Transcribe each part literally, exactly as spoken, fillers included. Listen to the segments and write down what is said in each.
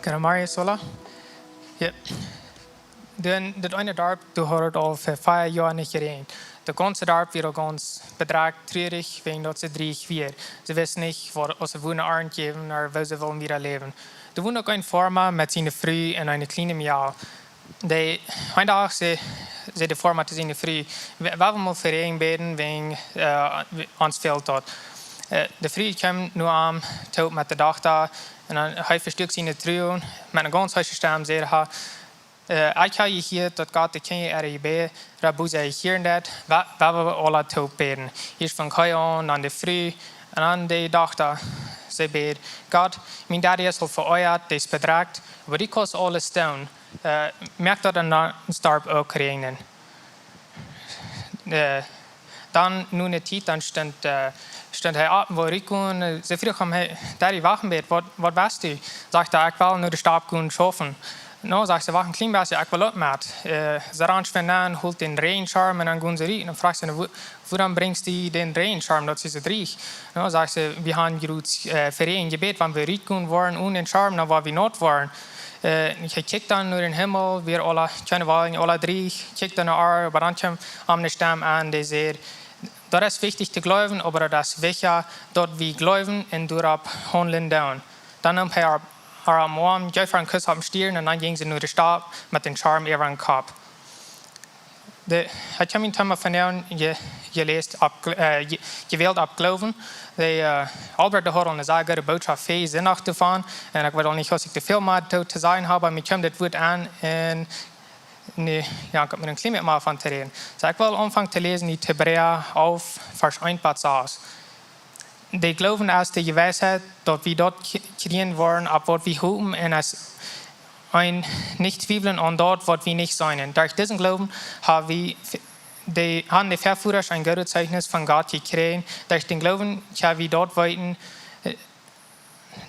Gracias, hola. Jo. Dan, daut eene Darp, doa haud et aul fa vea Joa nich jeräajent. Daut gaunze Darp wia aul gaunz bedrekjt, trurich, wäajen daut see dreech wia. See wisten nich, waut, aus see wudden Arnt jäwen, ooda woo see wullen wieda läwen. Doa wond uk een Foarma met siene Fru un eene kjliene Mejal. Dee, een Dach säd, säd de Foarma to siene Fru: "Wie, wie wellen mol fa Räajen bäden, wäajen, äh, wie, ons fält daut." Äh, de Fru kjeem no am toop met de Dochta, un dan, hee vestuak siene Truaren, met eene gaunz heesche Stemm säd hee: "Äh, ekj hab jehieet, daut Gott de Kjinja äare Jebäda bosich hieren deit, wie, wie wellen aula toop bäden." Ieescht funk hee aun, dan de Fru, un dan de Dochta. See bäd: "Gott, mien Daddy es aul veoajat, dee es bedrekjt, oba du kaust aules doonen. Äh, moak daut daut en ons Darp uk räajent." Äh, dan, no eene Tiet, dan stunt, äh, stunt hee opp un wull rutgonen. Äh, see fruach am: "Hey, Daddy, wacht een bät, waut, waut west du?" Sajcht hee: "Ekj well no de Staup gonen schaufen." "No," sajcht see, "wacht een kjlien bät, ekj well uk met." Äh, see rant schwind nenn, holt dän Räajenschorm un dan gonen see rut. Un dan fruach see: "Wua-, wuarom brinjst du dän Räajenschorm, daut es soo dreech?" "No," sajcht see, "wie haben jrod, äh, fa Räajen jebät, wan wie rutgonen woaren onen dän Schorm, dan woa wie naut woaren." Äh, ekj kjikj dan no dän Himmel, wia aula, kjeene Wolkjen, aula dreech, kjikj dan no ar, oba dan kjeem eene Stemm aun, dee säd: "Daut es wichtich to jleewen, oba daut es wichtja, daut wie jleewen un doaropp haundlen doonen." Dan neem hee ar, ar aum Oarm, jeef ar een Kuss opp de Stirn un dan jinjen see no de Staup met dän Schorm äwa dän Kopp. De, ekj hab mien Thema vondoag je-, jeläst opp Gl-, äh, je-, jewält opp Gloowen. De, äh, Albert, dee haud aul eene sea goode Bootschoft fa Sindach doavon. Un ekj weet aul nich, aus ekj too väl mea to, to sajen hab, oba mie kjeem dit Wuat aun un, nä, jo, ekj hab mie een kjlien bät mea von to räden. Soo, ekj well aunfangen to läsen ut Hebräa alf, Varsch eent bat sas. De Gloowen es de Jeweisheit, daut wie daut kj-, kjrieen woaren, opp waut wie hopen, un es een Nich-Twiewlen aun daut, waut wie nich seenen. Derch disen Gloowen ha wie f-, de, haben de Väavodasch een goodet Zeichnis von Gott jekjräajen. Derch dän Gloowen kjenn wie daut weeten, äh,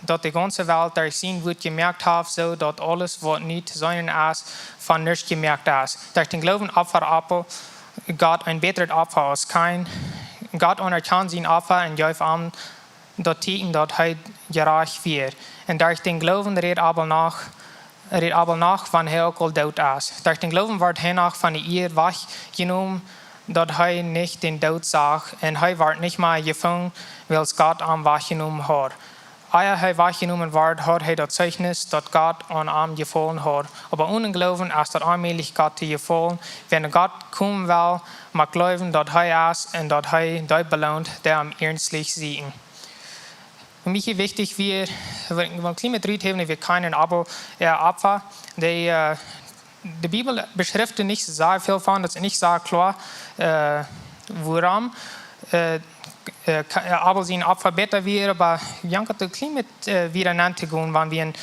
daut de gaunze Welt derch sien Wuat jemoakt haft, soo daut aules, waut nu to seenen es, von nuscht jemoakt es. Derch dän Gloowen opfad Abel Gott een bätret Opfa aus Kain. Gott aunerkjand sien Opfa un jeef am daut Tieekjen, daut hee jerajcht wia. Un derch dän Gloowen rät Abel noch, rät Abel noch, wan hee uk aul doot es. Derch dän Gloowen wort Henoch von de Ieed wajchjenomen, daut hee nich dän Doot sach, un hee wort nich mea jefungen, wiels Gott am wajchjenomen haud. Ea hee wajchjenomen wort, haud hee daut Zeichnis, daut Gott aun am jefollen haud. Oba onen Gloowen es daut onmäajlich, Gott to jefaulen. Wäa no Gott komen well, mott jleewen, daut hee es un daut hee dee beloont, dee am iernstlich sieekjen. Fa mie wichtich wia, wan, wan Klima dree Themen, wie kjennen Abel, äh, Opfa, dee, äh, de Bibel beschrift nich soo väl von, daut es nich soo kloa, äh, wuarom, äh, äh, Ka-, äh, Abel sien Opfa bäta wia, oba wie haben daut een kjlien bät, äh, wieda auntogonen, wan wie en,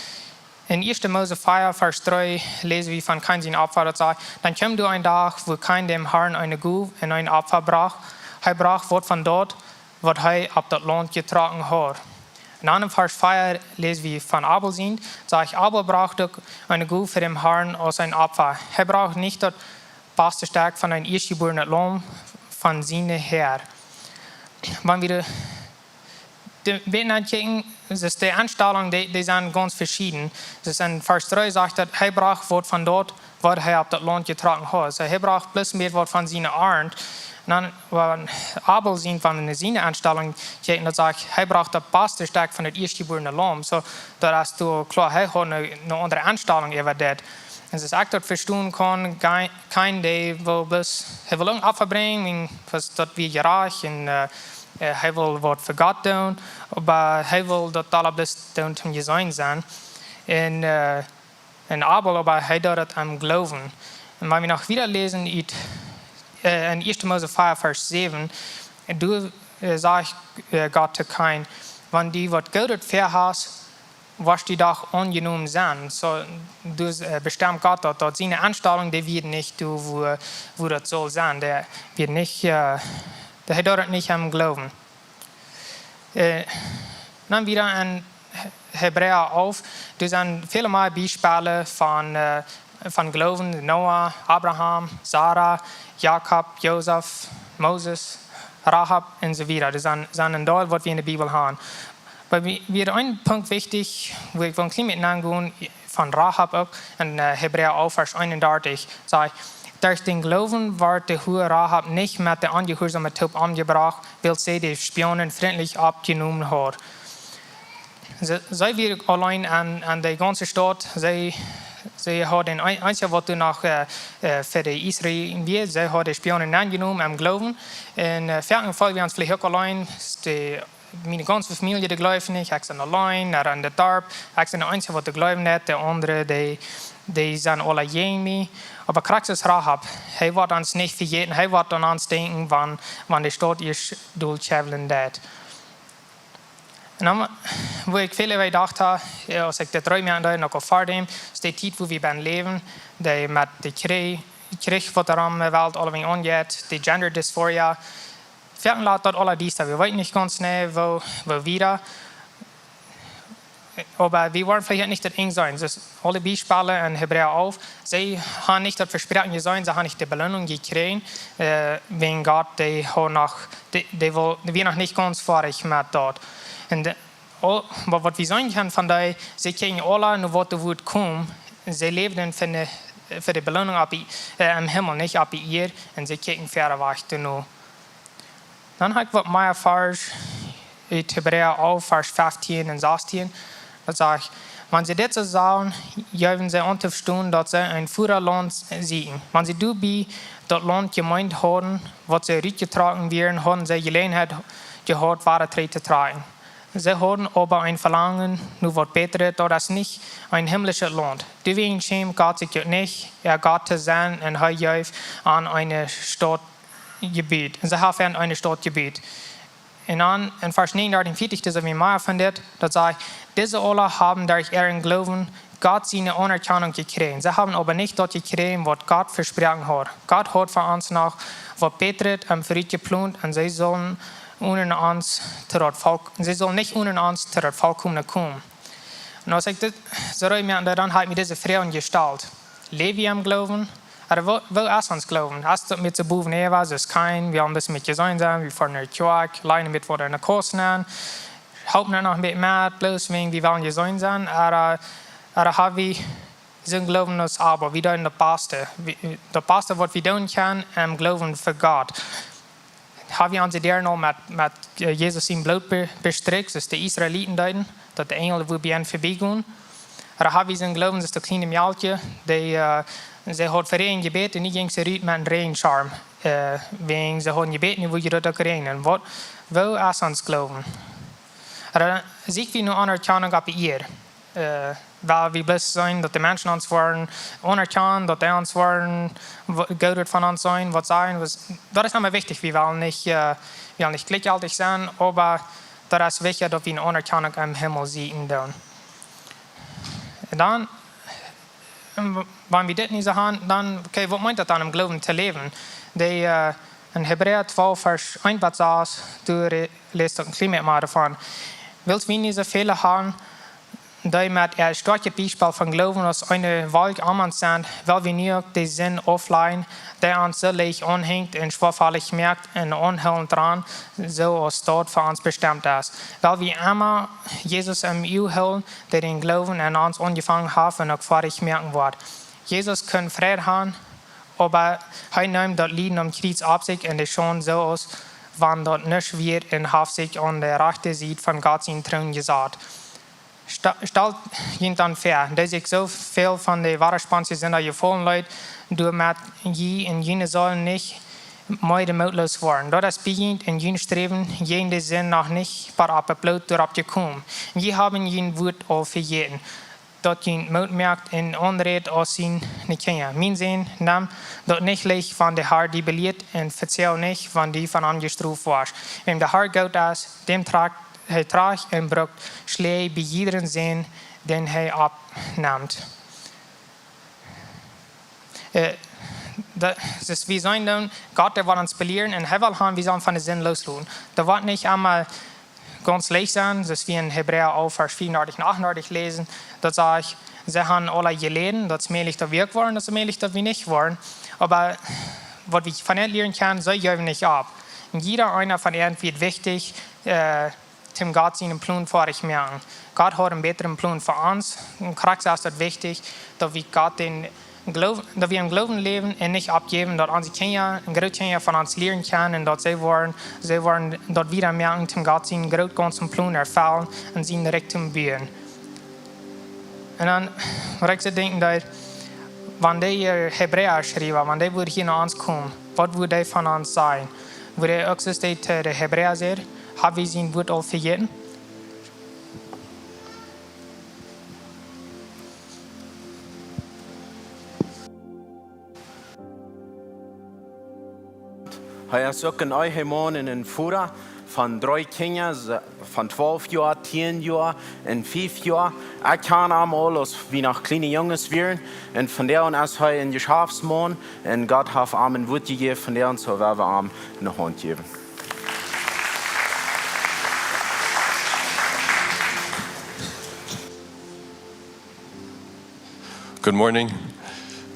en Ieeschte Mose vea, Varsch dree, läsen wie von Kain sien Opfa, daut sajcht: "Dan kjeem doa een Dach, wua Kain däm Harn eene Gow un een Opfa brocht. Hee brocht waut von daut, waut hee opp daut Launt jetrocken haud." Un dan en Varsch vea läsen wie von Abel sien, sajcht: "Abel brocht uk eene Gow fa däm Harn aus een Opfa. Hee brocht nich daut baste Stekj von een ieeschtjebuarnet Laum von siene Häad." Wan wie de, de, wie auntogonen, daut de Enstalunk, dee, dee sent gaunz veschieden. Daut es en Varsch dree sajcht daut hee brocht waut von daut, waut hee opp daut Launt jetrocken haud. Soo, hee brocht bloos mea waut von siene Arnt. Un dan, wan Abel sien, von siene Enstalunk kjikjen, daut sajcht, hee brocht daut baste Stekj von daut ieeschtjebuarne Laum. Soo, daut es doa kloa, hee haud eene, eene aundre Enstalunk äwa dit. Un soo aus ekj daut vestonen kaun, Kain, Kain, dee wull bloos, hee wull een Opfa brinjen, un wia daut wia jerajcht, un, äh, äh, hee wull waut fa Gott doonen, oba hee wull daut aula bloos doonen, om jeseenen sennen. Un, äh, un Abel, oba hee deed daut em Gloowen. Un wan wie noch wieda läsen ut, äh, en Ieeschte Mose vea, Varsch säwen, doa, äh, sajcht, äh, Gott to Kain: "Wan du waut Goodet väahast, woascht du doch aunjenomen sennen." Soo, doa, äh, bestemt Gott daut, daut siene Enstalunk, dee wia nich doa, wua, wua daut sull sennen. Dee wia nich, äh, dee, hee deed daut nich em Gloowen. Äh, dan wieda en Hebräa alf, doa sent väl mea Biespellen von, äh, von Gloowen, Noah, Abraham, Sara, Jakob, Josef, Moses, Rahab un soo wieda. Daut sent, sent een Deel, waut wie en de Bibel haben. Oba mie, mie wia een Punkt wichtich, wua ekj well een kjlien bät aungonen, von Rahab uk en, äh, Hebräa alf, Varsch eenundartich, sajcht: "Derch dän Gloowen wort de Hua Rahab nich met de Onjehuarsome toop omjebrocht, wiels see de Spionen frintlich oppjenomen haud." See, see wia auleen aun, aun de gaunze Staut. See, see haud dän een-, eensja, waut doa noch, äh, äh, fa de Israeliten wia, see haud de Spionen aunjenomen em Gloowen. Un, äh, foaken feelen wie ons veleicht uk auleen, de miene gaunze Famielje, dee jleeft nich, ekj sie auleen, doa en daut Darp, ekj sie de eensja, waut jleeft nich, de aundre, dee, dee sent aula jäajen mie. Oba krakjt soo aus Rahab, hee woat ons nich vejäten, hee woat aun ons denkjen, wan, wan de Staut ieescht dol kjewwlen deit. Un dan, woo ekj väl äwa jedocht hab, jo, aus ekj dit rutmoaken deed, uk aul ver däm, es de Tiet, woo wie bennen läwen, dee met de Kjrie-, Kjrich, waut doa aum, äh, Welt aulawäajen aunjeit, de Gender Dysphoria, foaken lat daut aula diesta. Wie weeten nich gaunz jeneiw, woo, woo wieda. Oba wie woaren veleicht nich daut Enj seenen. Soo aule Biespels en Hebräa alf, see haben nich daut Vespräakjen jeseenen, see haben nich de Beloonunk jekjräajen, äh, wäajen Gott, dee haud noch, dee, dee wia, dee wia noch nich gaunz foadich met daut. Un de, aul, oba waut wie seenen kjennen von dee, see kjikjten aula no waut doa wudd komen. See läwden fa de, fa de Beloonunk opp de, äh, em Himmel, nich opp de Ieed. Un see kjikjten wieda wajch doano. Dan hab ekj waut mea Varsch ut Hebräa alf, Varsch feftieen un sastieen. Daut sajcht: "Wan see dit soo sagen, jeewen see aun to vestonen, daut see een Fuarlaunt sieekjen. Wan see doabie daut Launt jemeent hauden, waut see rutjetrocken wieren, hauden see Jeläajenheit jehaut, wada trigj to trakjen. See hauden oba een Velangen no waut Bätret, daut es nich een himmlischet Launt. Doawäajen schämd Gott sikj uk nich, äa Gott to sennen, un hee jeef an eene Staut jebut." Un see haben eene Staut jebut. Un dan en Varsch negenunddreißig, vierzig, daut es mea von dit, daut sajcht: "Dise aula haben derch äaren Gloowen Gott siene Aunerkjanunk jekjräajen. See haben oba nich daut jekjräajen, waut Gott vesproaken haud. Gott haud fa ons noch waut Bätret em Verut jeplont, un see sullen onen ons to daut Volk, see sullen nich onen ons to daut Volkomne komen." Un aus ekj dit soo rutmoaken deed, dan hab ekj mie dise Froag jestalt: Läw wie em Gloowen? Ooda woo, woo es ons Gloowen? Es daut met soo bowen äwa, soo aus Kain, wie haben bloos met jeseenen sennen, wie foaren no de Kjoakj, lieden met waut en de Kos nenn, halpen noch met, met, bloos wäajen wie wellen jeseenen sennen, ooda, ooda haben wie soon Gloowen aus Abel, wie doonen daut Baste, wie, daut Baste, waut wie doonen kjennen, em Gloowen fa Gott? Haben wie onse Däaren aul met, met, äh, Jesus sien Bloot be-, bestrikjt, soo aus de Israeliten deeden, daut de Enjel wudd bie an verbiegonen? Ooda haben wie soon Gloowen, soo aus daut kjliene Mejal, dee, äh, see haud fa Räajen jebät, un nu jinkj see rut met een Räajenschorm, äh, wäajen see hauden jebät, nu wudd daut uk räajnen? Waut, woo es ons Gloowen? Ooda sieekj wie no Aunerkjanunk opp de Ieed? Äh, wiels wie bloos seenen, daut de Menschen ons woaren aunerkjanen, daut dee ons woaren, wa-, goodet von ons sennen, waut sajen, waut, daut es emma wichtich. Wie wellen nich, äh, wie wellen nich jlikjjeltich sennen, oba daut es wichtich, daut wie eene Aunerkjanunk em Himmel seenen doonen. Un dan, ähm, wan wie dit nich soo haben, dan, okay, waut meent daut dan, em Gloowen to läwen? Dee, äh, en Hebräa twalf, Varsch eent bat sas, doa re-, läst daut een kjlien bät mea doavon. Wiels wie nich soo väl haben, dee met äa stoakjet Biespel von Gloowen aus eene Wolkj om ons sent, well wie nu uk de Sind aufläajen, dee ons soo leicht aunhenjt un schwoafalich moakt, un aunhoolent rannen, soo aus daut fa ons bestemt es. Well wie emma Jesus em Uag hoolen, dee dän Gloowen en ons aunjefongen haft un uk foadich moaken woat. Jesus kunn Fräd haben, oba hee neem daut Lieden aum Kjriez opp sikj un de Schaund soo aus wan daut nuscht wia, un haft sikj aun de rajchte Sied von Gott sienen Troon jesat. Sta-, stalt junt dan väa, dee sikj soo väl von de wadaspaunse Sinda jefaulen leet, doamet jie en june Seelen nich meed un mootloos woaren. Daut es bie junt en jun Sträwen jäajen de Sind noch nich bat opp daut Bloot doaropp jekomen. Un jie haben jun Wuat aul vejäten, daut junt Moot moakt un aunrät aus siene Kjinja. Mien Sän, nem daut nich leicht, wan de Har die belieet, un vezeaw nich, wan du von am jestroft woascht. Wäm de Har goot es, däm trakjt hee trajcht un brukt Schläaj bie jiedren Sän, dän hee oppnemt. Äh, daut, daut wie seenen doonen, Gott, dee woat ons belieren un hee well haben, wie sellen von de Sind loosloten. Daut woat nich emol gaunz leicht sennen, soo aus wie en Hebräa alf, Varsch vierendartich un achtundartich läsen. Daut sajcht, see haben aula jeläden, daut es mäajlich, daut wie uk woaren, daut es mäajlich, daut wie nich woaren. Oba waut wie von an lieren kjennen, see jeewen nich opp. Un jieda eena von an wia wichtich, äh, toom Gott sienen Plon foadich moaken. Gott haud een bätren Plon fa ons. Un krakjt soo es daut wichtich, daut wie Gott dän Gloow-, daut wie em Gloowen läwen un nich oppjäwen, daut onse Kjinja un Grootkjinja von ons lieren kjennen un daut see woaren, see woaren daut wieda moaken, toom Gott sienen grooten gaunzen Plon erfellen un sien Rikjdom buen. Un dan, waut ekj soo denkjen deed, wan de Hebräaschriewa, wan dee wudd hia no ons komen, waut wudd dee von ons sajen? Wudd dee uk soo aus dee to de Hebräa säd: Hab wie sien Wuat aul vejäten? Hee es uk een Ehemaun un een Voda von dree Kjinja, se-, von twalf Joa, tieen Joa un fief Joa. Ekj kjan am aul aus wie noch kjliene Junges wieren. Un vondoag es hee een Jeschaftsmaun. Un Gott haft am een Wuat jejäft, vondoag sell wie am eene Haunt jäwen. Good morning.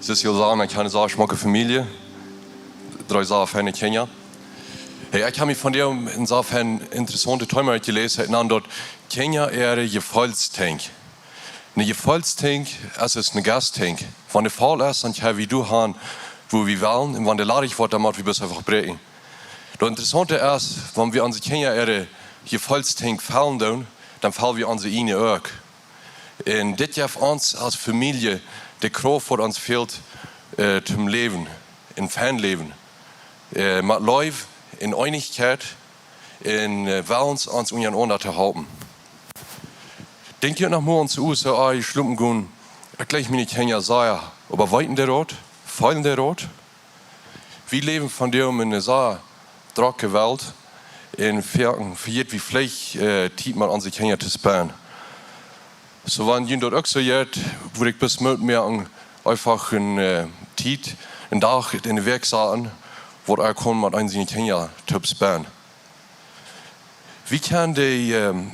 Soo aus jie aul sagen, ekj hab eene sea schmocke Famielje. Dree sea feine Kjinja. Hey, ekj hab mie vondoag een sea fein interessauntet Thema utjeläst. Daut nant daut Kjinja äare Jefeelstank. Een Jefeelstank es, es een Gastank. Wan dee voll es, dan kjenn wie doa han, wua wie wellen. Un wan dee ladich woat, dan mott wie bloos eefach bräakjen. Daut Interessaunte es, wan wie onse Kjinja äare Jefeelstank fellen doonen, dan fell wie onse ieejne uk. Un dit jeft ons aus Famielje de Krauft, waut ons fält, äh, toom läwen, een fein Läwen. Äh, met Leew, en Eenichkjeit, un, äh, Wellens ons unjarenaunda to halpen. Denkj jie noch mol aun ons Usa, ah, jie schlopen gonen, ekj jleich miene Kjinja sea, oba weeten dee daut? Feelen dee daut? Wie läwen vondoag en eene sea drocke Welt un foaken vejäten wie veleicht, äh, Tiet met onse Kjinja to spenden. Soo, wan junt daut uk soo jeit, wudd ekj bloos Moot moaken, eefach eene, äh, Tiet, een Dach enne Wäakj saten, wua ekj kaun met onse Kjinja toop spenden. Wie kjenn dee, ähm,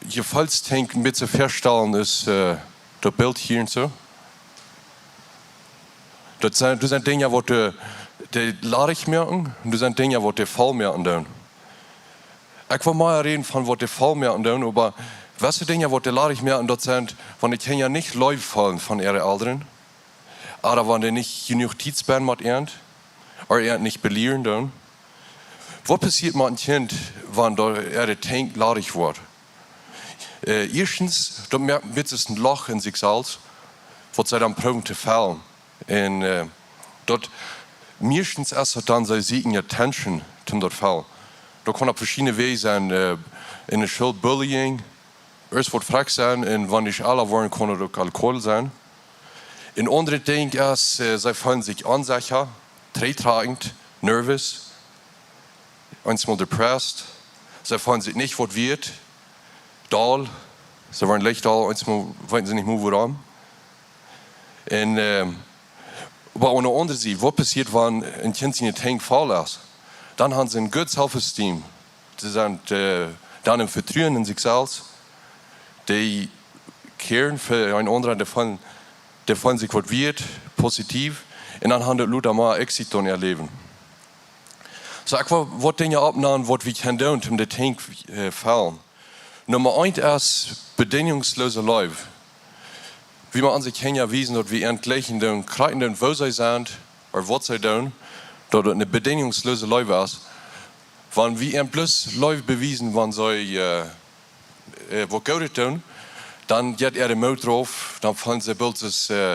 Jefeelstank een bät väastalen, es, äh, daut Bilt hia un soo. Daut sent, daut sent Dinja, waut dee, dee ladich moaken, un daut sent Dinja, waut dee voll moaken doonen. Ekj well mea räden von waut dee voll moaken doonen, oba waut fa Dinja, waut dee ladich moaken, daut sent, wan de Kjinja nich Leew fellen von äare Elren, ooda wan dee nich jenuach Tiet spenden met an, ooda an nich belieren doonen. Waut passieet met een Kjint, wan doa äare Tank ladich woat? Äh, ieeschtens, daut moakt een bät een Loch en sikj selfst, waut see dan proowen to fellen. Un, äh, daut, meistens es daut dan, see sieekjen Attention, toom daut fellen. Daut kaun opp veschiedne Wäaj sennen, äh, enne School Bullying, ieescht waut frakj sennen, un wan dee ella woaren, kaun daut uk Alkohol sennen. Een aundret Dinkj es, äh, see feelen sikj onsecha, trigjdtrakjent, nervous, eensmol depressed. See feelen sikj nich waut wieet, doll. See woaren leicht doll, eensmol weeten see nich mea wuarom. Un, ähm, oba aun de aundre Sied, waut passieet, wan een Kjint siene Tank voll es? Dan haben see een good self-esteem. See sent, äh, dan een Vetruen en sikj selfst. Dee caren fa een aundren, dee feelen, dee feelen sikj waut wieet, positiev. Un dan haben dee lota mea Exit en äa Läwen. Soo, ekj well waut Dinja oppnämen, waut wie kjennen doonen, om de Tank, äh, fellen. Numma eent es bedinjungslose Leew. Wie motten onse Kjinja wiesen, daut wie an jlikjen doonen, krakjt doonen, woo see sent, ooda waut see doonen, daut et eene bedinjungslose Leew es. Wan wie an bloos Leew bewiesen, wan see, äh, äh, waut Goodet doonen, dan jeit äa de Moot rauf, dan feelen see boolt, äh,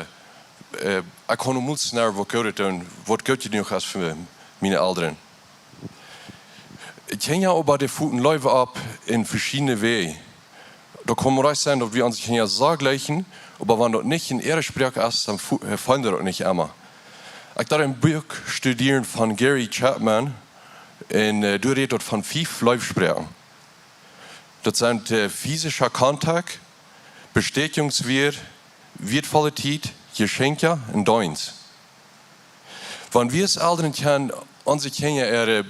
äh, ekj kaun nich mol waut Goodet doonen, waut goot jenuach es fa miene Elren. Kjinja oba dee foten Leew opp en veschiedne Wäaj. Daut kaun mau rajcht sennen, daut wie onse Kjinja soo jlikjen, oba wan daut nich en äare Sproak es, dan fo-, äh, feelen dee daut nich emma. Ekj deed een Buak studieren von Gary Chapman, un, äh, doa rät daut von fief Leewsproaken. Daut sent, äh, physischer Kontakt, Bestätigungs-, wieetvolle Tiet, Jeschenkja un Deenst. Wan wie aus Elren kjennen onse Kjinja äare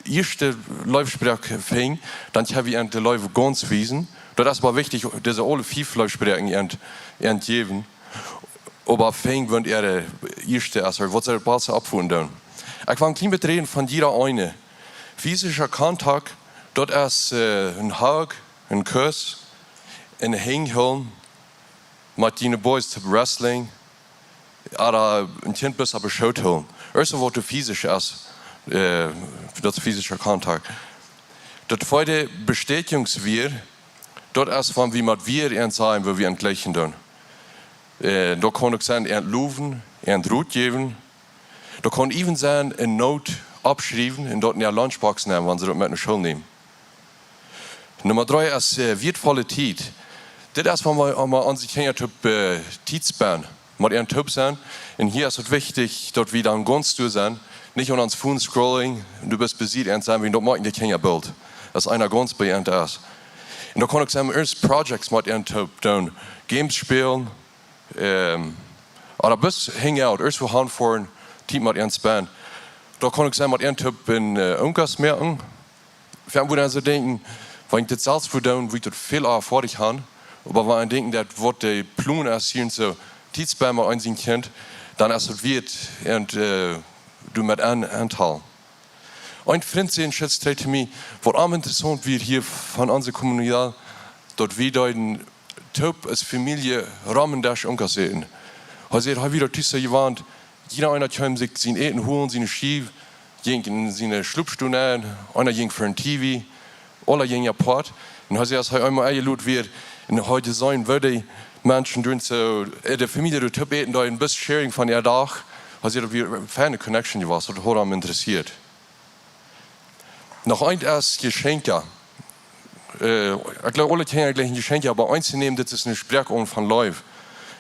ieeschte Leewsproak finjen, dan kjenn wie an de Leew gaunz wiesen. Daut es oba wichtich, dise aule fief Leewsproaken an, an jäwen. Oba finjen woat äare ieeschte, aus waut see daut baste oppfoten doonen. Ekj well een kjlien bät räden von jieda eene. Physischer Kontakt, daut es, äh, een Hug, een Kuss, een Henj hoolen, met diene Boys to wrestling, ooda een Kjint bloos opp de Schoot hoolen. Ieescht waut du physisch es, äh, daut physische Kontakt. Daut tweede Bestätigungs-Wieed, daut es, wan wie met Wieed eent sajen, woo wie aun jlikjen doonen. Äh, daut kaun uk sennen, eent lowen, eent Rot jäwen. Daut kaun even sennen, eene Noot oppschriewen un daut enne Lunchbox nämen, wan see daut met no School nämen. Numma dree es, äh, wieetvolle Tiet. Dit es, wan wie, wan wie onse Kjinja toop, äh, Tiet spenden, met an toop sennen. Un hia es et wichtich, daut wie dan gaunz doa sennen, nich aun ons Phone scrollen, du best busy un sennen, wie daut moaken de Kjinja boolt. Daut eena gaunz bie an es. Un dan kaun ekj sennen, ieescht Projects met an toop doonen, Games spälen, ähm, ooda bloos hang out, ieescht wua han foaren, Tiet met an spenden. Dan kaun ekj sennen, met an toop een, äh, Unkas moaken. Wie wudden soo denkjen, wan ekj dit selfst wudd doonen, wudd ekj daut väl ea foadich haben. Oba wan ekj denkj, daut waut de Plon es hia un soo, Tiet spenden met onse Kjinja, dan es et wieet un, äh, du met an, aunhoolen. Een Frint säd, schätzt hee to mie, waut am interessaunt wia hia von onse Community, daut wie deeden toop aus Famielje rom dän Desch Unkas äten. Hee säd, hee wia daut tus soo jewant, jieda eena kjeem sikj sien Äten holen, siene Schiew, jinkj en siene Schlopstow nenn, eena jinkj fa een T V, aula jinjen apoat. Un hee säd, aus hee eemol enjelot wia, un hee säd, woo de Menschen doonen soo, äh, de Famielje doa toop äten, doa een bät sharing von äa Dach. Hee säd, daut wia eene feine Connection jewast, daut haud am interessieet. Noch eent es Jeschenkja. Äh, ekj jleew, aule Kjinja jlikjen Jeschenkja, oba eent es, näm, dit es eene Sproak aun von Leew.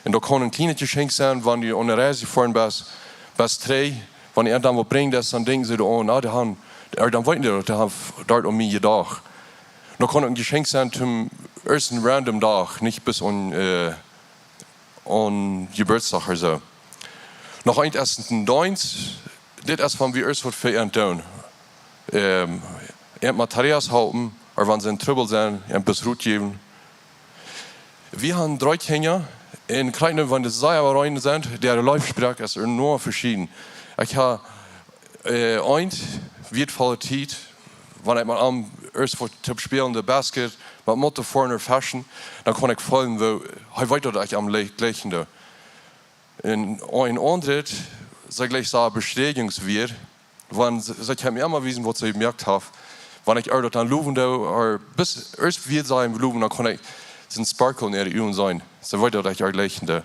Un daut kaun een kjlienet Jeschenkj sennen, wan du aun eene Reis jefoaren best, best trigj, wan eena dan waut brinjt, dan denkjen see, oh, na, dee haben, ooda dan weeten dee, daut dee haben doa aun mie jedocht. Daut kaun een Jeschenkj sennen, toom ieescht een random Dach, nich bloos aun, äh, aun Jeburtsdach ooda soo. Noch eent es een Deenst, dit es, wan wie ieescht waut fa an doonen. Ähm, an Material halpen, ooda wan see en Trubbel sent, an bloos Rot jäwen. Wie haben dree Kjinja, un krakjt wan dee sea rein sent, de Leefsproak es enorm veschieden. Ekj hab, äh, eent, wieetvolle Tiet, wan ekj met am ieescht waut toop spälen, de Basket, met Motorfoaren ooda Feschen, dan kaun ekj feelen, woo, hee weet, daut ekj am jlikj, jlikjen doo. Un een aundret, saj ekj jlikj, soo Bestätigungs-Wieed, wan see, see kjennen mie emma wiesen, waut see jemoakt haben. Wan ekj äa daut dan lowen doo, ooda bloos ieescht wieed sajen lowen, dan kaun ekj soon Sparkle en äare Uagen seenen. See weet, daut ekj äa jlikjen doo.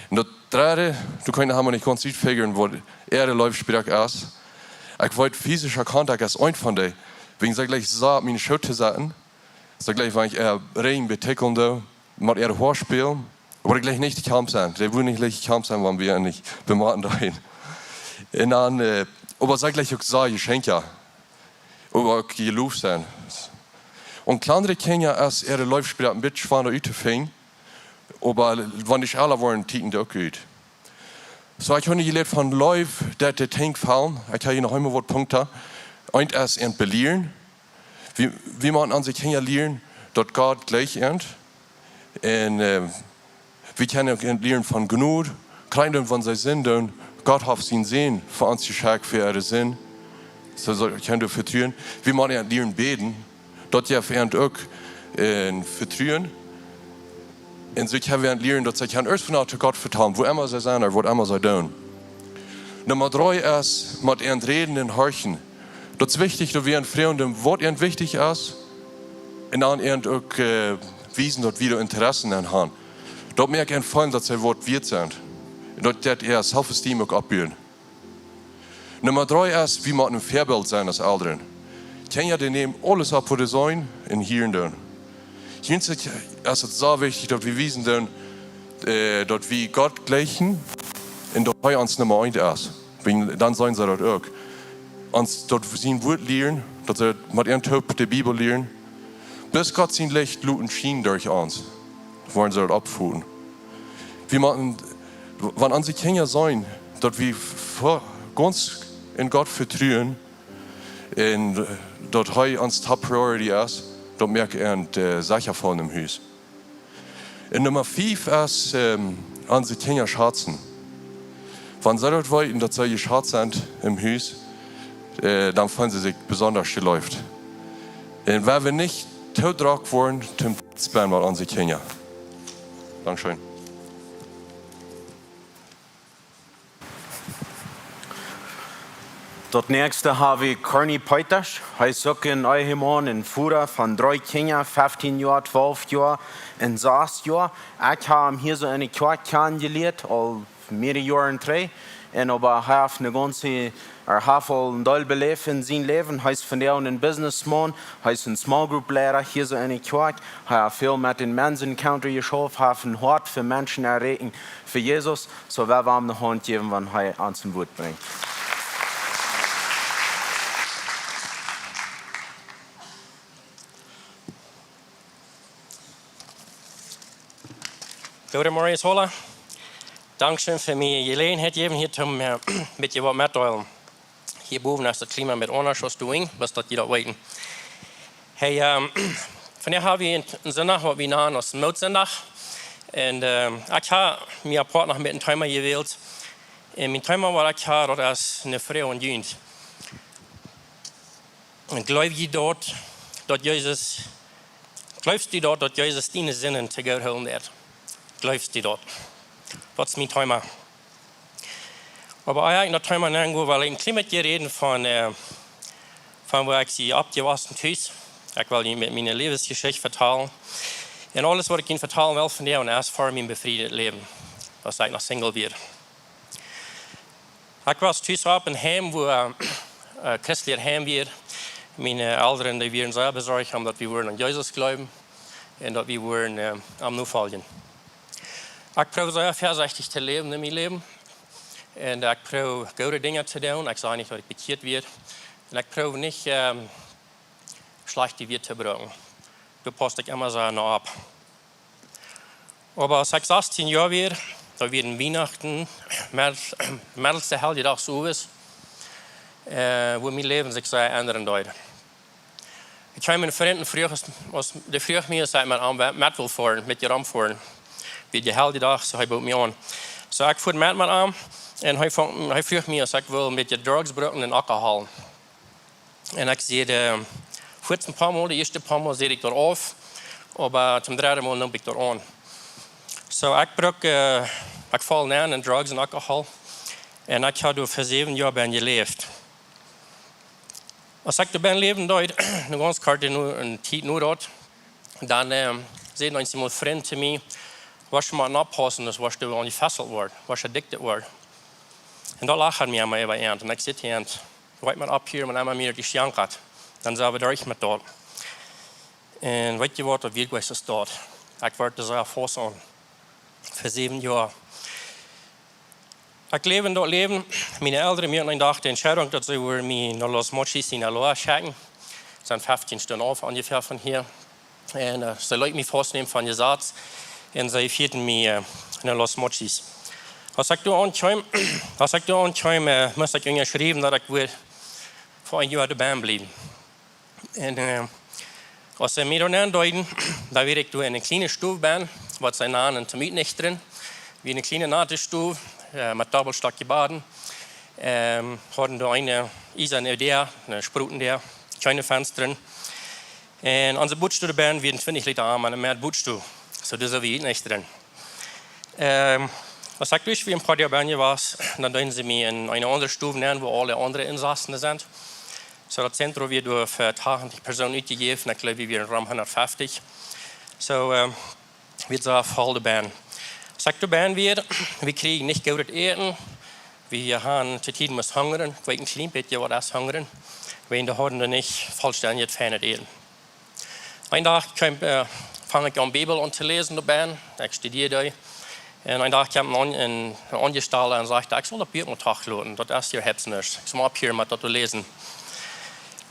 Un daut dredde, du kaust noch emma nich gaunz utfigren, waut äare Leefsproak es. Ekj weet, physischa Kontakt es eent von dee. Wäajen see jlikjen soo opp mienen Schoot to sitten, see jlikjen, wan ekj äa Rigjen betieekjlen doo, met äa Hoa spälen. Oba ekj jlikj nich de Kjamp sennen. Dee wudden nich jlikj de Kjamp sennen, wan wie nich bematen doaren. Un dan, äh, oba see jlikjen uk soo Jeschenkja. Oba uk jeloft sennen. Un kjlandre Kjinja es äare Leefsproak een bät schwoa uttofinjen. Oba wan dee ella woaren, tieekjnen dee uk ut. Soo, ekj hab nu jelieet von Leew, daut de Tiet faulen. Ekj hab hia noch emol waut Punkten. Eent es an belieren. Wie, wie motten onse Kjinja lieren, daut Gott jlikjt an. Un, äh, wie kjennen uk an lieren von Jnod, kjrieen wan see Sind doonen. Gott haft sienen Sän fa ons jeschekjt fa äare Sind. Soo, soo kjennen wie vetruen. Wie motten an lieren bäden. Daut jeft an uk een Vetruen. Un soo kjenn wie an lieren, daut see kjennen ieescht von to Gott vetalen, wua emma see sent ooda waut emma see doonen. Numma dree es, met an räden un horchen. Daut es wichtich, daut wie an froagen, waut an wichtich es. Un dan an uk, äh, wiesen, daut wie doa Interessen aun haben. Daut moakt an feelen, daut see waut wieet sent. Un daut deit äa Self-Esteem uk oppbuen. Numma dree es, wie motten een Väabilt sennen aus Elren. Kjinja, dee nämen aules opp, waut dee seenen un hieren doonen. Hia es et, es et sea wichtich, daut wie wiesen doonen, äh, daut wie Gott jlikjen un daut hee ons Numma eent es. Wäajen dan seenen see daut uk. Ons daut sien Wuat lieren, daut see met an toop de Bibel lieren. Bat Gott sien Licht loten schienen derch ons, woaren see daut oppfoten. Wie motten, wan onse Kjinja seenen, daut wie ve-, gaunz en Gott vetruen un, äh, daut hee ons Top Priority es, daut moakt an, äh, secha feelen em Hus. Un Numma fief es, ähm, onse Kjinja schazen. Wan see daut weeten, daut see jeschazt sent em Hus, äh, dan feelen see sikj besonda jeleeft. Un wan wie nich too drock woaren toom spelen met onse Kjinja. Dankscheen. Daut näakjste hab wie Corny Peetasch. Hee es uk een Ehemaun un Voda von dree Kjinja, feftieen Joa, twalf Joa un sas Joa. Ekj hab am hia soo enne Kjoakj kjanen jelieet, aul mearere Joaren trigj. Un oba hee haft ne gaunze, hee haft aul een Deel beläft en sien Läwen. Hee es vondoag een Businessman, hee es een Small Group Leida hia soo enne Kjoakj. Hee haft väl met dän Men's Encounter jeschauft, hee haft een Hoat fa Menschen erreichen, fa Jesus. Soo, wie wellen am ne Haunt jäwen, wan hee ons een Wuat brinjt. Goodemorjes aula. Dankscheen fa mie de Jeläajenheit jäwen hia toom, äh, bät waut metdeelen. Hia bowen es daut Klima een bät aundasch aus doa unjen, bloos daut jie daut weeten. Hey, ähm, vondoag hab wie een, een Sindach, waut wie nanen aus Mootsindach. Un, ähm, ekj hab mie apoat noch een bät een Thema jewält. Un mien Thema, waut ekj hab, daut es ne Froag aun junt. Jleew jie daut, daut Jesus, jleefst du daut, daut Jesus diene Sinden to goot hoolen deit? Jleefst du daut? Daut es mien Thema. Oba ea ekj no daut Thema nenn go, well ekj een kjlien bät räden von, äh, von woo ekj sie oppjewossen tus. Ekj well junt miene Läwensjeschicht vetalen. Un aules, waut ekj junt vetalen well vondoag, es ver mien befriedet Läwen, aus ekj noch single wia. Ekj wia tus opp een Heim, wua, äh, äh, christlichet Heim wia. Miene Elren, dee wieren sea besorcht, om daut wie wudden aun Jesus jleewen un daut wie wudden, äh, am nofoljen. Ekj proow sea väasechtich to läwen en mien Läwen. Un ekj proow goode Dinja to doonen. Ekj saj nich, daut ekj bekjieet wia. Un ekj proow nich, ähm, schlajchte Wieed to brucken. Doa pausst ekj emma sea no opp. Oba aus ekj sastieen Joa wia, doa wieren Wienachten, Medd-, meddelste Heljedachs owes, äh, wua mien Läwen sikj sea endren deed. Ekj haud een Frint, aus, aus, dee fruach mie, aus ekj met am we-, met wull foaren, met am foaren. Wia de Heljedach, soo hee bood mie aun. Soo ekj fua met, met am un hee funk, hee fruach mie, aus ekj wull met Drugs brucken un Alkohol. Un ekj säd, äh, fuaz een poa Mol, de ieeschte poa Mol säd ekj doa auf, oba toom dredden Mol neem ekj doa aun. Soo, ekj bruck, äh, ekj foll nenn en Drugs un Alkohol. Un ekj hab doa fa säwen Joa benn jeläft. Aus ekj doa benn läwen deed, ne gaunz korte no-, ne Tiet no daut, dan, ähm, säden eenjemol Frind to mie: "Woascht mau oppaussen, daut woascht du aunjefesselt woaren, woascht addicted woaren." Un daut lachad mie emma äwa an. Un ekj säd to an: "Waut mau opp hia, wan emma mie daut jeschenkt haft, dan sent wie derch met daut." Un weet jie waut, daut wia jlikj soo daut. Ekj wort doa sea faust aun. Fa säwen Joa. Ekj läw en daut Läwen. Miene Elren muaken een Dach de Entscheidunk, daut see wudden mie no Los Mochis, Sinaloa schekjen. Daut sent feftieen Stunden auf onjefäa von hia. Un, äh, see leeten mie faustnämen von Jesaz. Un see fieeden mie, äh, no Los Mochis. Aus ekj doa aunkjeem, aus ekj doa aunkjeem, äh, must ekj unjaschriewen, daut ekj wudd fa een Joa doa benn bliewen. Un, äh, aus see mie doa nenn deeden, dan wia ekj doa en eene kjliene Stow benn, waut see nanen toom Utnichtren. Wia eene kjliene nate Stow, äh, met Dobbelstock jebott. Ähm, hauden doa eene iesane Däa, eene Sproten Däa, kjeene Fenstren. Un onse Bodstow doa benn wia een twintich Lita Ama met Bodstow. Soo, doa sent wie utnichtren. Ähm, aus ekj doa wia een poa Joa benn wia, dan deeden see mie en eene aundre Stow nenn, wua aule aundre Insassen sent. Soo, daut Zentrum wia doa fa tachentich Persoonen utjejäft, ekj jleew, wie wieren rom hundatfeftich. Soo, ähm, wia soo voll doa benn. Aus ekj doa benn wia, wie kjrieejen nich goodet Äten. Wie hauden to Tieden must hungren. Ekj weet een kjlien bät waut es hungren. Wie hauden doa nich vollstendjet feinet Äten. Een Dach kjeem, äh, funk ekj aun Bibel aun to läsen doa benn. Ekj studiad dee. Un een Dach kjeem een Aun-, een Aunjestalda un säd: "Ekj saul daut Buak mau toch loten. Daut es je hetsners. Ekj saul mau opphieren met daut to läsen."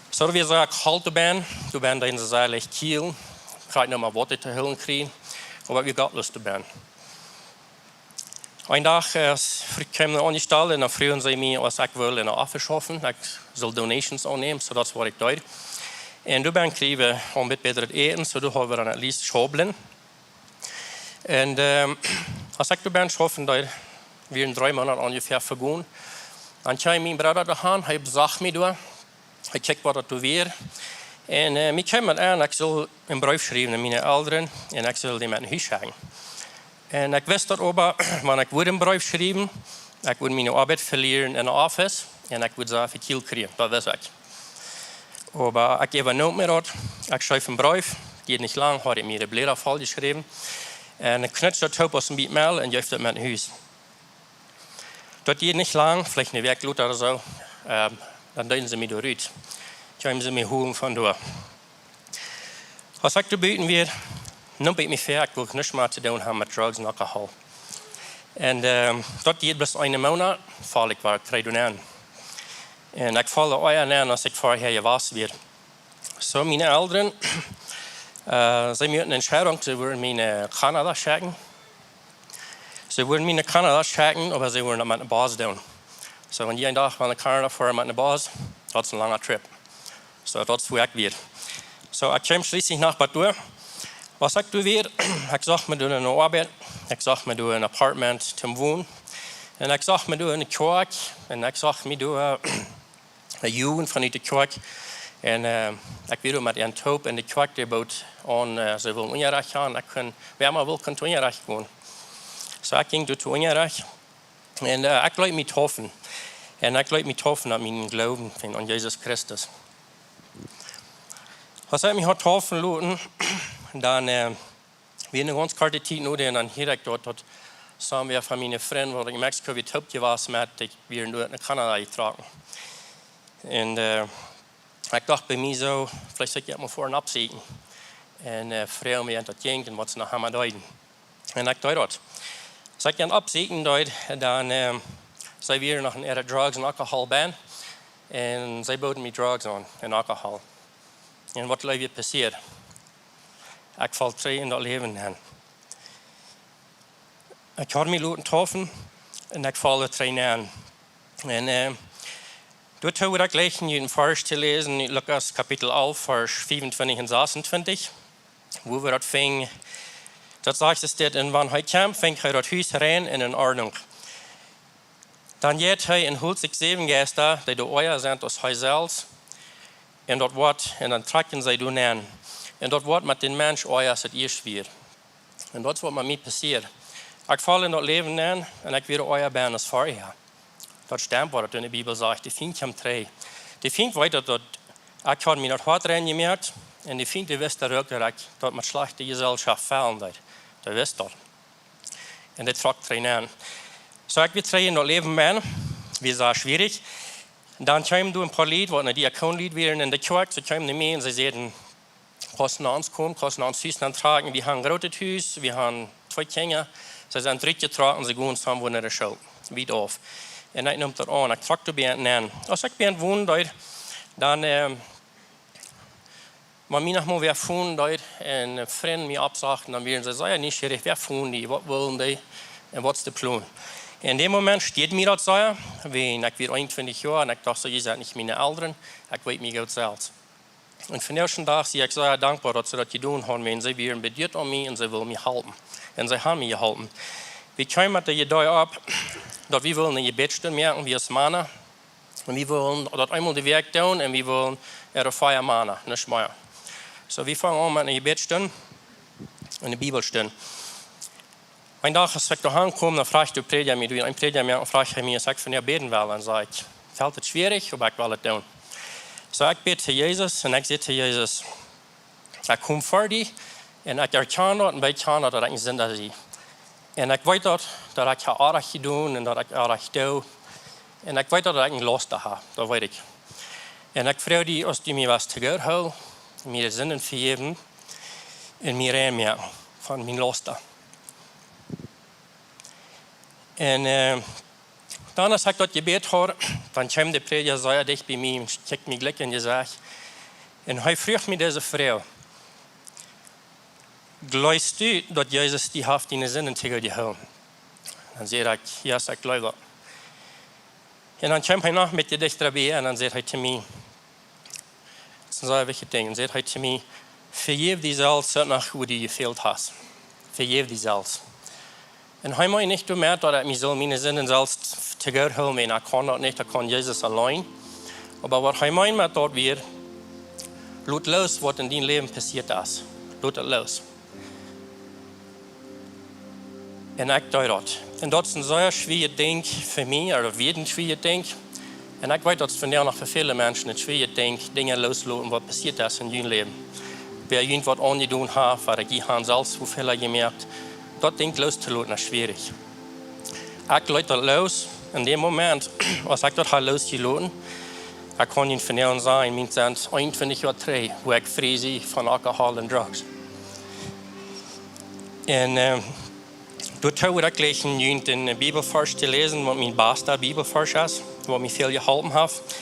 Soo, wie säden, ekj hool doa benn. Doa benn deeden see sea leicht kjielen. Kjrieejen mau waut to hoolen kjrieen. Oba wie gaunz lust doa benn. Een Dach, äh, s-, fr-, kjeem een Aunjestalda un dan fruagen see mie, aus ekj wull en eene Office schaufen, ekj sull donations aunnämen, soo daut es waut ekj deed. Un doa benn kjrieejen wie een bät bätret Äten, soo doa hauden wie dan at least Schaublen. Un, ähm, aus ekj doa benn schaufen deed, wieren dree Moonat onjefäa vegonen. Dan kjeem mien Brooda doa aun, hee besocht mie doa. Hee kjikjt waut daut doa wia. Un äh, mie kjeem et aun, ekj sull een Breef schriewen aun miene Elren un ekj sull dee met no Hus schekjen. Un ekj wist daut oba, wan ekj wudd een Breef schriewen, ekj wudd miene Oabeit velieren en de Office un ekj wudd sea väl Kjeld kjrieen, daut wist ekj. Oba ekj äwanoom mie daut, ekj schreef een Breef, dieed nich lang, haud ekj mie de Bläda voll jeschräwen. Un ekj knutschd daut toop aus een bät Mäl un jeef daut met no Hus. Daut dieed nich lang, veleicht eene Wäakj lota ooda soo, ähm, dan deeden see mie doa rut. Kjeemen see mie holen von doa. Aus ekj doa buten wia, neem ekj mie väa, ekj wull nuscht mea to doonen haben met Drugs un Alkohol. Un ähm, daut dieed bloos eenen Moonat, foll ekj wada trigj doa nenn. Un ekj foll ea nenn aus ekj verhäa jewast wia. Soo, miene Elren, äh, see muaken eene Entscheidunk, see wudden mie no Kanada schekjen. See wudden mie no Kanada schekjen, oba see wudden daut met een Bus doonen. Soo, wan jie een Dach no Kanada foaren met een Bus, daut es een langa Trip. Soo, daut es woo ekj wia. Soo, ekj kjeem schlieslich no Batua. Aus ekj doa wia, ekj socht mie doa eene Oabeit, ekj socht mie doa een Apartment toom wonen. Un ekj socht mie doa eene Kjoakj, un ekj socht mie doa de Jugend von de Kjoakj. Un äh, ekj wia doa met an toop un de Kjoakj, dee bood aun, äh, see wullen Unjarecht haben. Ekj kunn, wäa emma wull, kunn to Unjarecht gonen. Soo, ekj jinkj doa to Unjarecht. Un äh, ekj leet mie deepen. Un ekj leet mie deepen aun mienen Gloowen aun Jesus Christus. Aus ekj mie haud deepen loten, dan äh, wia eene gaunz korte Tiet no dän, dan hieed ekj daut, daut soo wäa von miene Frind, waut ekj en Mexiko wia toop jewast met, dee wieren doa no Kanada jetrocken. Un äh, ekj docht bie mie soo, veleicht sull ekj mol foaren oppsieekjen. Un äh, froagen, woo daut jinkj un waut see noch emma deeden. Un ekj deed daut. Aus ekj an oppsieekjen deed, dan äh, see wieren noch en äare Drugs un Alkohol benn. Un see booden mie Drugs aun un Alkohol. Un waut jleew jie passieed? Ekj foll trigj en daut Läwen nenn. Ekj haud mie loten deepen un ekj foll trigj nenn. Un äh, doatoo wudd ekj jlikjen, junt een Varsch to läsen, ut Lukas Kapitel alf, Varsch fiefuntwintich un sasuntwintich, wua wie daut finjen, daut sajcht et dit: Un wan hee kjeem, funk hee daut Hus rein un en Ordnunk. Dan jinkj hee un holt sikj säwen Jeista, dee doa oaja sent aus hee selfst, un daut Wuat, un dan trocken see doa nenn. Un daut Wuat met dän Mensch oaja aus et ieescht wia. Un daut es waut met mie passieed. Ekj foll en daut Läwen nenn un ekj wia oaja benn aus verhäa. Daut stemt, waut et en de Bibel sajcht. De Fient kjeem trigj. De Fient weet daut, daut ekj haud mie daut Hoat rein jemoakt. Un de Fient, dee wist daut uk, daut ekj daut met schlajchte Jeselschoft fellen deed. Dee wist daut. Un dee trock trigj nenn. Soo, ekj wia trigj en daut Läwen benn. Wia sea schwierich. Dan kjeemen doa een poa Lied, waut Diakonlied wieren en de Kjoakj, see kjeemen no mie un see säden: Kaust no ons komen, kaust no ons Hus nenn trocken. Wie haben een grootet Hus, wie haben twee Kjinja. See sent rutjetrocken, see gonen toop no de School, wiet auf. Un ekj neem daut aun, ekj trock doa bie an nenn. Aus ekj bie an wonen deed, dan äh, wan mie noch mol wäa fonen deed un een Frint mie oppsocht, dan wieren see sea nieschierich: Wäa fonen dee, waut wullen dee un waut es de Plon? En dän Moment stieed mie daut sea, wiels ekj wia eenuntwintich Joa un ekj docht soo: Jie sent nich miene Elren, ekj weet mie goot selfst. Un vondoag dän Dach sie ekj sea dankboa, daut see daut jedonen haben, wiels see wieren bedieet aun mie un see wullen mie halpen. Un see haben mie jeholpen. Wie kjeemen met de Idee opp, daut wie wullen eene Jebädsstund moaken, wie aus Mana. Un wie wullen daut eemol de Wäakj doonen un wie wullen äare fia Mana, nich mea. Soo, wie fungen aun met eene Jebädsstund, eene Bibelstund. Een Dach, aus ekj doa aunkomen, dan fruach de Prädja mie, dee een Prädja mie, un fruach hee mie, aus ekj fa am bäden well. Un säd ekj: Ekj felt et schwierich, oba ekj well et doonen. Soo, ekj bäd to Jesus un ekj säd to Jesus: Ekj kom ver die un ekj erkjan daut un bekjan daut, daut ekj een Sinda sie. Un ekj weet daut, daut ekj ha oajch jedonen un daut ekj oajch doo. Un ekj weet daut, daut ekj een Lausta ha, daut weet ekj. Un ekj froag die, aus du mie wurscht to Gott hoolen, mie de Sinden vejäwen un mie rein moaken von mien Lausta. Un äh, dan, aus ekj daut jebäd haud, dan kjeem de Prädja sea dicht bie mie un kjikjt mie jlikj em Jesecht. Un hee fruach mie dise Froag: Jleefst du, daut Jesus die haft diene Sinden to Gott jehoolen? Dan säd ekj: Jo, ekj jleew daut. Un dan kjeem hee noch een bät dichta bie un dan säd hee to mie, daut es een sea wichtjet Dinkj, un säd hee to mie: Vejäw die selfst, soo aus du jefält hast. Vejäw die selfst. Un hee meent nich doamet, daut ekj mie sull miene Sinden selfst to Gott hoolen, wiels ekj kaun daut nich, daut kaun Jesus auleen. Oba waut hee meent met daut wia, Lot loos waut en dien Läwen passieet es. Lot daut loos. Un ekj deed daut. Un daut es een sea schwieejet Dinkj fa mie, ooda daut wia een schwieejet Dinkj. Un ekj weet, daut es vondoag noch fa väle Menschen een schwieejet Dinkj, Dinja loostoloten waut passieet es en jun Läwen. Wäa junt waut aunjedonen haft, ooda jie han selfst väl jemoakt. Daut Dinkj loostoloten es schwierich. Ekj leet daut loos. En däm Moment, aus ekj daut haud loosjeloten, ekj kaun junt vondoag sajen, mien sent eenuntwintich Joa trigj, wua ekj frie sie von Alkohol un Drugs. Un, äh, doatoo wudd ekj jlikj junt een Bibelvarsch to läsen, waut mien basta Bibelvarsch es, waut mie väl jeholpen haft.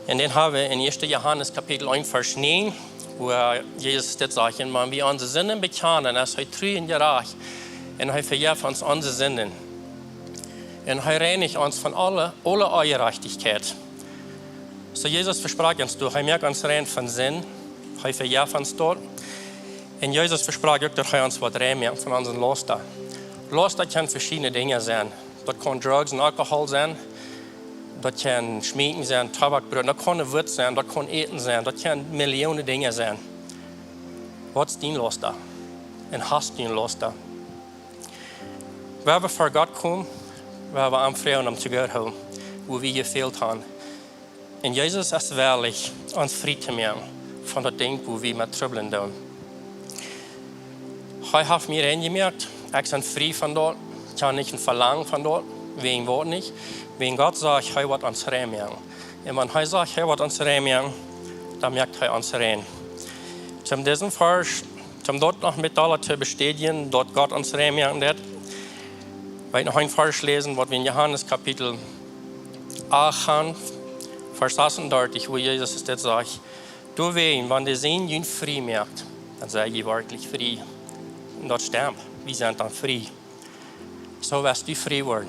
Un dän hab wie en ieeschte Johanes Kapitel eent Varsch näajen, wua Jesus dit sajcht: "Un wan wie onse Sinden bekjanen, es hee tru un jerajcht, un hee vejeft ons onse Sinden. Un hee reinicht ons von aule, aule Onjerajchtichkjeit." Soo Jesus vesprakjt ons doa, hee moakt ons rein von Sind, hee vejeft ons daut. Un Jesus vesprakjt uk, daut hee ons woat rein moaken von onse Lausta. Lausta kaun veschiedne Dinja sennen. Daut kaun Drugs un Alkohol sennen. Daut kaun Schmeeken sennen, Tobak, Brot. Daut kaun een Wuat sennen, daut kaun Äten sennen, daut kaun Millionen Dinja sennen. Waut es dien Lausta? Un hast du een Lausta? Wan wie ver Gott komen, wan wie am froagen om to Gott hoolen, wua wie jefält haben. Un Jesus es wellich, ons frie to moaken von daut Dinkj, wua wie met trubblen doonen. Hee haft mie rein jemoakt, ekj sie frie von daut, ekj hab nich een Velangen von daut, wäajen waut nich, wäajen Gott sajcht, hee woat ons rein moaken. Un wan hee sajcht, hee woat ons rein moaken, dan moakt hee ons rein. Toom disen Varsch, toom daut noch met aule to bestätijen, daut Gott ons rein moaken deit, well ekj noch een Varsch läsen, waut wie en Johanes Kapitel acht haben, Varsch sasuntwartich, wua Jesus dit sajcht: "Doawäajen, wan de Sän junt frie moakt, dan sie jie werkjlich frie." Un daut stemt, wie sent dan frie. Soo woascht du frie woaren,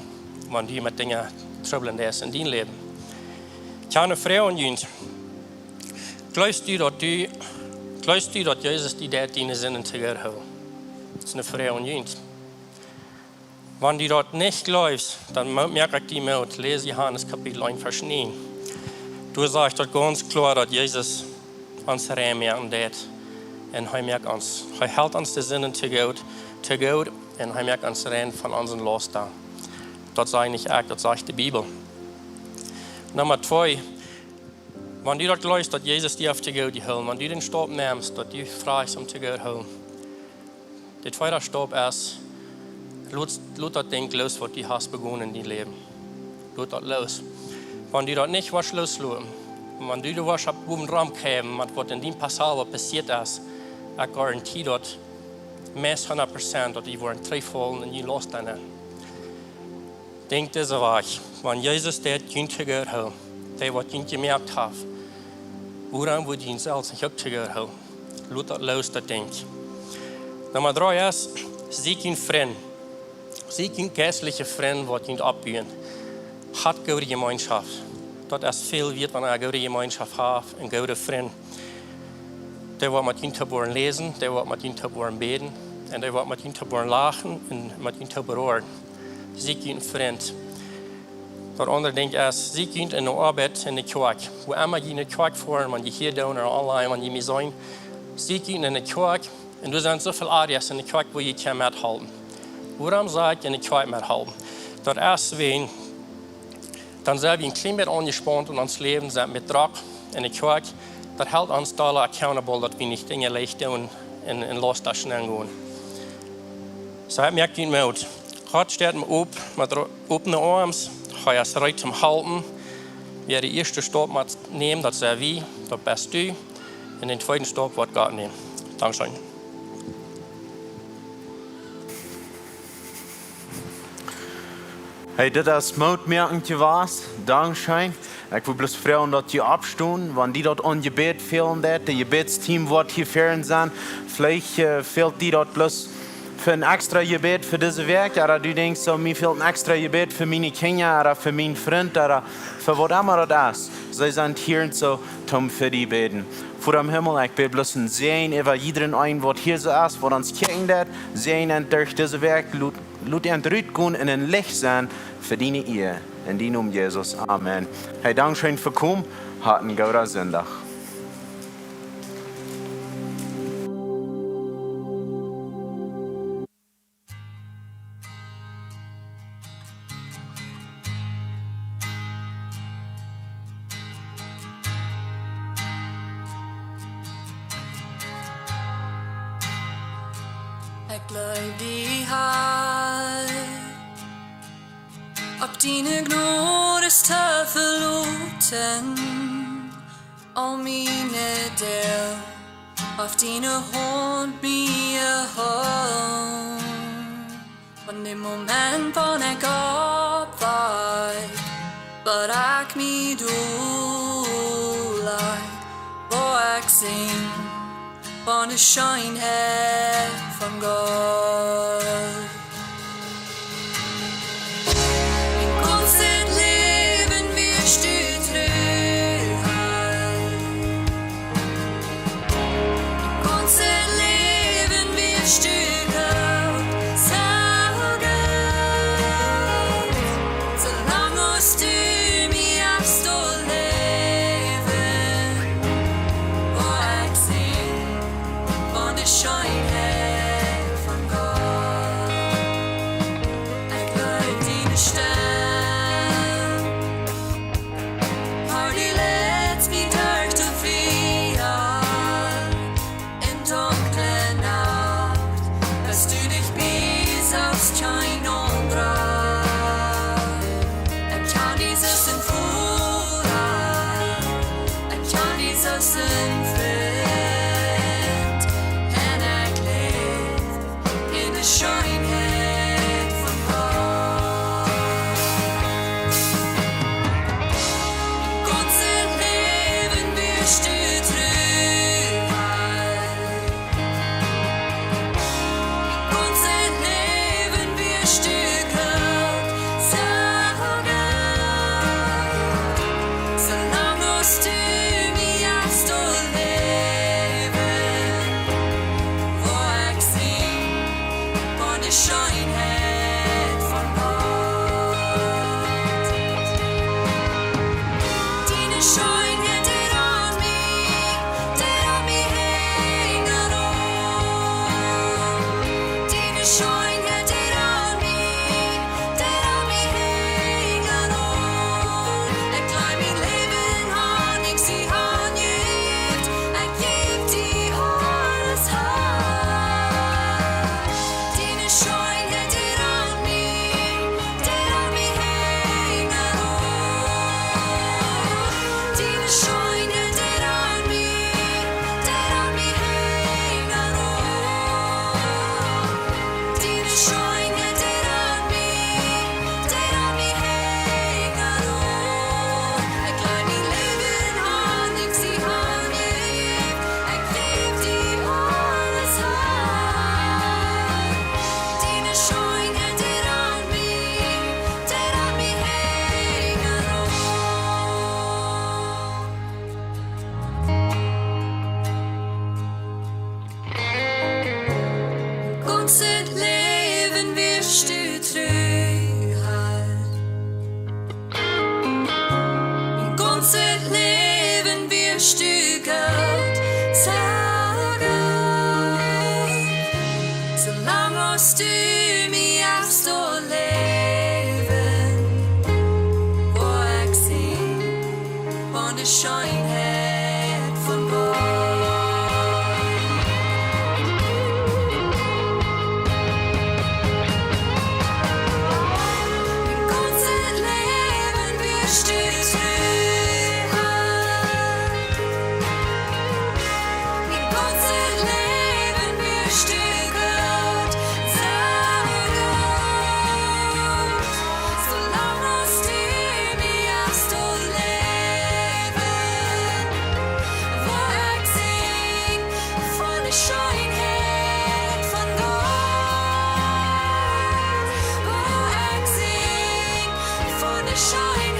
wan du met Dinja trubblen deist en dien Läwen. Ekj hab eene Froag aun junt. Jleefst du, daut du, jleefst du, daut Jesus die deit diene Sinden to Gott hoolen? Daut es eene Froag aun junt. Wan du daut nich jleefst, dan mo-, moak ekj die Moot, läs Johanes Kapitel eent Varsch näajen. Doa sajcht daut gaunz kloa, daut Jesus ons rein moaken deit. Un hee moakt ons, hee helt ons de Sinden to Gott, to Gott, un hee moakt ons rein von onse Lausta. Daut saj nich ekj, daut sajcht de Bibel. Numma twee, wan du daut jleefst, daut Jesus die haft to Gott jehoolen, wan du dän Staup nemst, daut du froagst om to Gott hoolen, de tweede Staup es, lot, lot daut Dinkj loos, waut du hast begonnen en dien Läwen. Lot daut loos. Wan du daut nich woascht loosloten, wan du, du woascht opp bowen romkjrieen, met waut en dien Passat passieet es, ekj garantie daut, meist hundat Prozent, daut du woascht trigjfaulen en dien Lausta nenn. Denkj dise Wajch, wan Jesus deit junt to Gott hoolen, dee waut junt jemoakt haft, wuarom wudd jie selfst nich uk to Gott hoolen? Lot daut loos, daut Dinkj. Numma dree es, sieekj junt Frind. Sieekj junt jeistliche Frind, waut junt oppbuen. Hat goode Jemeenschoft. Daut es väl wieet, wan eena goode Jemeenschoft haft un goode Frind. Dee waut met junt toop woaren läsen, dee waut met junt toop woaren bäden, un dee waut met junt toop woaren lachen un met junt toop roaren. Sieekj junt een Frint. Daut aundre Dinkj es, sieekj junt enne Oabeit, enne Kjoakj. Wua emma jie enne Kjoakj foaren, wan jie hia doonen ooda online, wan jie mie seenen, sieekj junt enne Kjoakj. Un doa sent soo väl areas enne Kjoakj, wua jie kjennen methalpen. Wuarom saj ekj enne Kjoakj methalpen? Daut es wäajen, dan sent wie een kjlien bät aunjespaunt en ons Läwen, sent met Drock enne Kjoakj. Daut helt ons dolla accountable, daut wie nich Dinja leicht doonen un, un Lausta nenn gonen. Soo, moakt junt Moot. Gott steit opp met ro-, opne Oarms. Hee es reed toom halpen. Wäa dän ieeschten Staup mott nämen, daut sent wie, daut best du. Un dän tweeden Staup woat Gott nämen. Dankscheen. Hey, dit es mootmoakent jewast. Dankscheen. Ekj wull bloos froagen, daut jie oppstonen, wan die daut aun Jebäd fälen deit, daut Jebädsteam woat hia ver sennen. Veleicht, äh, fält die daut bloos fa een extra Jebäd fa dise Wäakj, ooda du denkjst, soo, mie fält een extra Jebäd fa miene Kjinja, ooda fa mienen Frint, ooda fa waut emma daut es. See sent hia un soo, toom fa die bäden. Voda em Himmel, ekj bäd bloos een Säajen äwa jiedren eenen, waut hia soo es, waut ons kjikjen deit, Säajen an derch dise Wäakj, lot, lot an rutgonen un een Licht sennen fa diene Ea. En dien Nomen, Jesus. Amen. Hey, dankscheen fa komen. Hat een gooden Sindach. Leew die, Herr, opp diene Jnod es to veloten, aul miene Doag haft diene Haunt mie jehoolen. Von däm Moment, wan ekj oppwakj, bat ekj mie dol laj, woa ekj sinjen von de Scheenheit von Gott. Mien gaunzet Läwen wieescht du tru, Herr. Mien gaunzet Läwen wieescht du goot, soo goot. Soo lang aus du mie hast doa läwen, woa ekj sinjen von de Scheenheit von Gott. Ekj leew diene Stemm. Herr, du leitst mie derch daut Fia, en dunkle Nacht best du nich bie, soo aus kjeen aundra. Ekj kjan die soo aus een Voda, ekj kjan die soo aus een Frint, un ekj läw en de Scheenheit von Gott. Mien gaunzet Läwen wieescht du tru, Herr. Mien gaunzet Läwen wieescht du goot, soo goot. Soo lang aus du mie hast doa läwen, woa ekj sinjen von de Scheenheit von Gott. Diene Scheenheit deit aun mie, deit aun mie henjen aun. Diene Scheenheit deit aun mie, deit aun mie henjen aun. Ekj leew mien Läwen aun, ekj sie aunjejäft, ekj jäw die aules han. Diene Scheenheit deit aun mie, deit aun mie henjen aun. Diene Scheenheit deit aun mie, deit aun mie henjen aun. Diene Scheenheit deit aun mie, deit aun mie henjen aun. Ekj leew mien Läwen aun, ekj sie aunjejäft, ekj jäw die aules han. Diene Scheenheit deit aun mie, deit aun mie henjen aun. Gaunzet Läwen wieescht du tru, Herr. Mien gaunzet Läwen wieescht du goot, soo goot. Soo lang aus du mie hast doa läwen, woa ekj sinjen von de Scheenheit von Gott. Mien gaunzet Läwen wieescht du tru, Herr. Mien gaunzet Läwen wieescht du goot, soo goot. Soo lang aus du mie hast doa läwen, woa ekj sinjen von de Scheenheit von Gott. Woa ekj sinjen von de Scheenheit